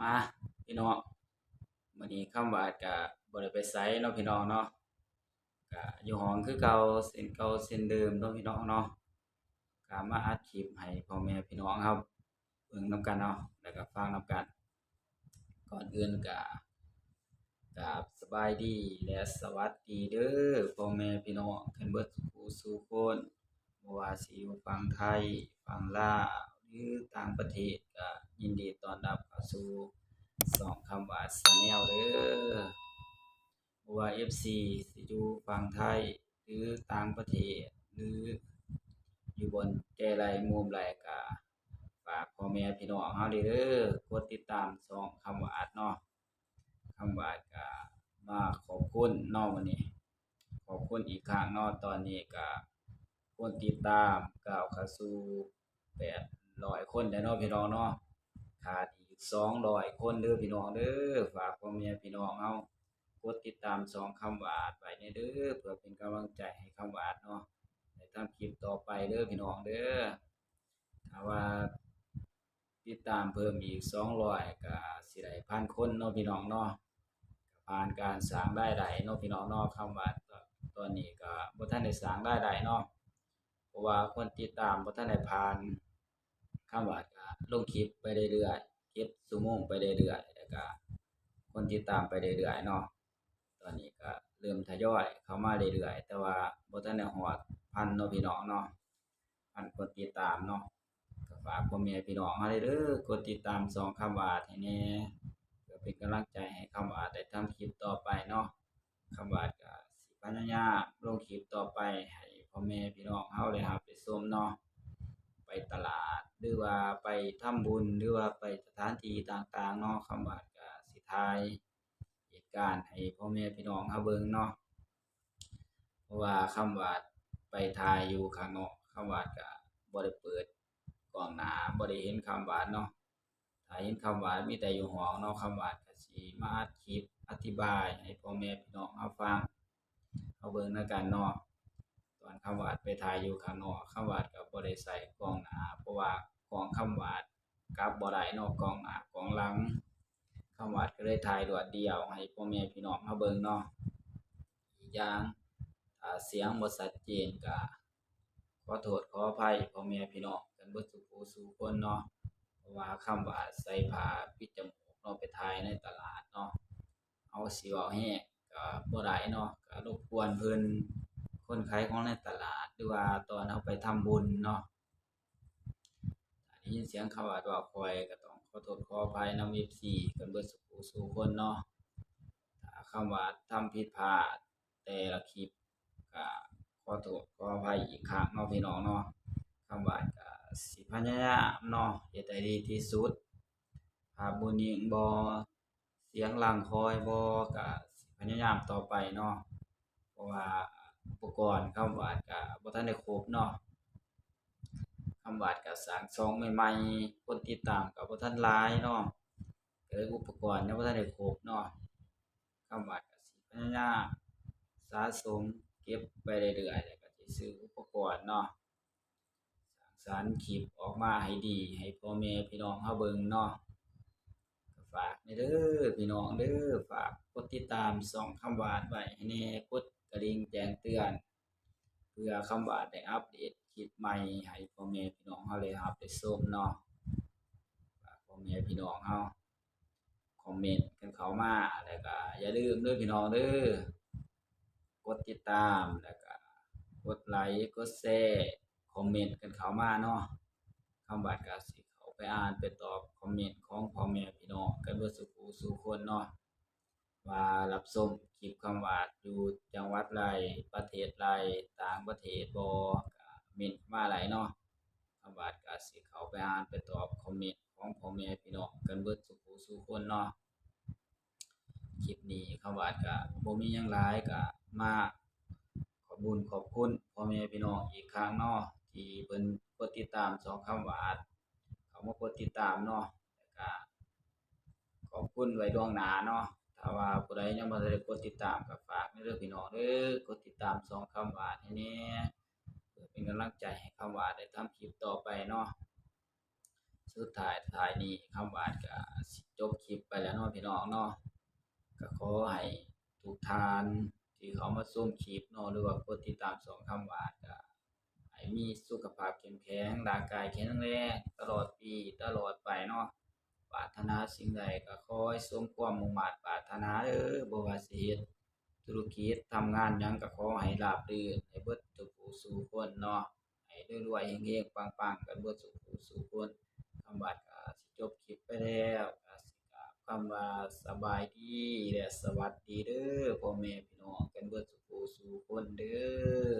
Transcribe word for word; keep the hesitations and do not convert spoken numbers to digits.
มาพี่น้อง มื้อนี้คำหวาดก็บ่ได้ไปไสเนาะพี่น้องเนาะ ก็อยู่ห้องคือเก่า เช่นเก่าเช่นเดิมเนาะพี่น้องเนาะ ก็มาอัดคลิปให้พ่อแม่พี่น้องครับ เบิ่งนำกันเนาะ แล้วก็ฟังนำกัน ก่อนอื่นก็ กราบสบายดีและสวัสดีเด้อพ่อแม่พี่น้องกันเบิดสู่ผู้สู่คน บ่ว่าสิอยู่ฝั่งไทย ฝั่งลาว หรือต่างประเทศ ก็ยินดีต้อนรับเข้าสู่ช่องคำหวาด Channel เด้อ บ่ว่า เอฟซี สิอยู่ฝั่งไทย หรือต่างประเทศ หรืออยู่บ่อนแก่ใดมุมใด ก็ฝากพ่อแม่พี่น้องเฮาเด้อ กดติดตามช่องคำหวาดเนาะ คำหวาดก็มาขอบคุณเนาะ มื้อนี้ ขอบคุณอีกครั้งเนาะ ตอนนี้ก็คนติดตามก้าวเข้าสู่แปดร้อยคนแล้วเนาะพี่น้องเนาะ ขาดอีกสองร้อยคนเด้อพี่น้องเด้อ ฝากพ่อแม่พี่น้องเฮากดติดตามช่องคำหวาดไว้แหน่เด้อ เพื่อเป็นกำลังใจให้คำหวาดเนาะ ได้ทำคลิปต่อไปเด้อพี่น้องเด้อ ถ้าว่าติดตามเพิ่มอีกสองร้อย ก็สิได้พันคนเนาะพี่น้องเนาะ ก็ผ่านการสร้างรายได้เนาะพี่น้องเนาะ คำหวาดตอนนี้ก็บ่ทันได้สร้างรายได้เนาะ เพราะว่าคนติดตามบ่ทันได้ผ่าน คำหวาดก็ลงคลิปไปเรื่อยๆ เก็บชั่วโมงไปเรื่อยๆ แล้วก็คนติดตามไปเรื่อยๆเนาะ ตอนนี้ก็เริ่มทยอยเข้ามาเรื่อยๆ แต่ว่าบ่ทันได้ฮอดพันเนาะพี่น้องเนาะ พันคนติดตามเนาะ ก็ฝากพ่อแม่พี่น้องเฮาเด้อ กดติดตามช่องคำหวาดให้แหน่ เพื่อเป็นกำลังใจให้คำหวาดได้ทำคลิปต่อไปเนาะ คำหวาดก็สิพยายามลงคลิปต่อไปให้พ่อแม่พี่น้องเฮาได้รับได้ชมเนาะ ไปตลาด หรือว่าไปทำบุญ หรือว่าไปสถานที่ต่างๆเนาะ คำหวาดก็สิถ่ายเหตุการณ์ให้พ่อแม่พี่น้องเฮาเบิ่งเนาะ เพราะว่าคำหวาดไปถ่ายอยู่ข้างนอก คำหวาดก็บ่ได้เปิดกล้องหน้า บ่ได้เห็นคำหวาดเนาะ ถ้าเห็นคำหวาดมีแต่อยู่ห้องเนาะ คำหวาดก็สิมาอัดคลิปอธิบายให้พ่อแม่พี่น้องเฮาฟัง เฮาเบิ่งนำกันเนาะ ตอนคำหวาดไปถ่ายอยู่ข้างนอก คำหวาดก็บ่ได้ใส่กล้องหน้า เพราะว่ากล้องคำหวาดกลับบ่ได้เนาะ กล้องหน้ากล้องหลัง คำหวาดก็เลยถ่ายรวดเดียวให้พ่อแม่พี่น้องเฮาเบิ่งเนาะ อีกอย่าง ถ้าเสียงบ่ชัดเจนก็ขอโทษขออภัยพ่อแม่พี่น้องกันเบิดสู่ผู้สู่คนเนาะ เพราะว่าคำหวาดใส่ผ้าปิดจมูกเนาะ ไปถ่ายในตลาดเนาะ เฮาสิเว้าแฮงก็บ่ได้เนาะ ก็รบกวนเพิ่น คนขายของในตลาด หรือว่าตอนเฮาไปทำบุญเนาะ ถ้าได้ยินเสียงคำหวาดเว้าค่อยก็ต้องขอโทษขออภัยนำ เอฟซี กันเบิดสู่ผู้สู่คนเนาะ ถ้าคำหวาดทำผิดพลาดแต่ละคลิปก็ขอโทษขออภัยอีกครั้งเนาะพี่น้องเนาะ คำหวาดก็สิพยายามเนาะ เฮ็ดให้ดีที่สุด ภาพบ่นิ่งบ่ เสียงหลั่งคอยบ่ ก็สิพยายามต่อไปเนาะ เพราะว่าอุปกรณ์คำหวาดก็บ่ทันได้ครบเนาะ คำหวาดก็สร้างช่องใหม่ๆ คนติดตามก็บ่ทันหลายเนาะ ก็เลยอุปกรณ์ยังบ่ทันได้ครบเนาะ คำหวาดก็สิพยายามสะสมเก็บไปเรื่อยๆ แล้วก็สิซื้ออุปกรณ์เนาะ สร้างสรรค์คลิปออกมาให้ดีให้พ่อแม่พี่น้องเฮาเบิ่งเนาะ ก็ฝากแหน่เด้อพี่น้องเด้อ ฝากกดติดตามช่องคำหวาดไว้ให้แหน่ กดกระดิ่งแจ้งเตือน เพื่อคำหวาดได้อัปเดตคลิปใหม่ให้พ่อแม่พี่น้องเฮาได้รับได้ชมเนาะ ฝากพ่อแม่พี่น้องเฮาคอมเมนต์กันเข้ามา แล้วก็อย่าลืมเด้อพี่น้องเด้อ กดติดตาม แล้วก็กดไลค์ กดแชร์ คอมเมนต์กันเข้ามาเนาะ คำหวาดก็สิเข้าไปอ่านไปตอบคอมเมนต์ของพ่อแม่พี่น้องกันเบิดสู่ผู้สู่คนเนาะ ว่ารับชมคลิปคำหวาดอยู่จังหวัดใด ประเทศใด ต่างประเทศบ่ ก็เม้นต์มาได้เนาะ คำหวาดก็สิเข้าไปอ่านไปตอบคอมเมนต์ของพ่อแม่พี่น้องกันเบิดสู่ผู้สู่คนเนาะ คลิปนี้คำหวาดก็บ่มีหยังหลาย ก็มาขอบบุญขอบคุณพ่อแม่พี่น้องอีกครั้งเนาะ ที่เพิ่นกดติดตามช่องคำหวาด เข้ามากดติดตามเนาะ แล้วก็ขอบคุณไว้ล่วงหน้าเนาะ ถ้าว่าผู้ใดยังบ่ทันได้กดติดตามก็ฝากแหน่เด้อพี่น้องเด้อ กดติดตามช่องคำหวาดให้แหน่ เพื่อเป็นกำลังใจให้คำหวาดได้ทำคลิปต่อไปเนาะ สุดท้ายท้ายนี้ คำหวานก็สิจบคลิปไปแล้วเนาะพี่น้องเนาะ ก็ขอให้ทุกท่านที่เข้ามาชมคลิปเนาะ หรือว่ากดติดตามช่องคำหวาน ก็ให้มีสุขภาพเข้มแข็ง ร่างกายแข็งแรง ตลอดปี ตลอดไปเนาะ ปรารถนาสิ่งใดก็ขอให้สมความมุ่งมาดปรารถนาเด้อ บ่ว่าสิเฮ็ดธุรกิจ ทำงานหยังก็ขอให้ราบรื่น ให้เบิดทุกผู้สู่คนเนาะ ให้รวยๆ เฮงๆ ปังๆ กันเบิดสู่ผู้สู่คน คำหวานก็สิจบคลิปไปแล้ว ก็สิกล่าวคำว่าสบายดีและสวัสดีเด้อ พ่อแม่พี่น้องกันเบิดสู่ผู้สู่คนเด้อ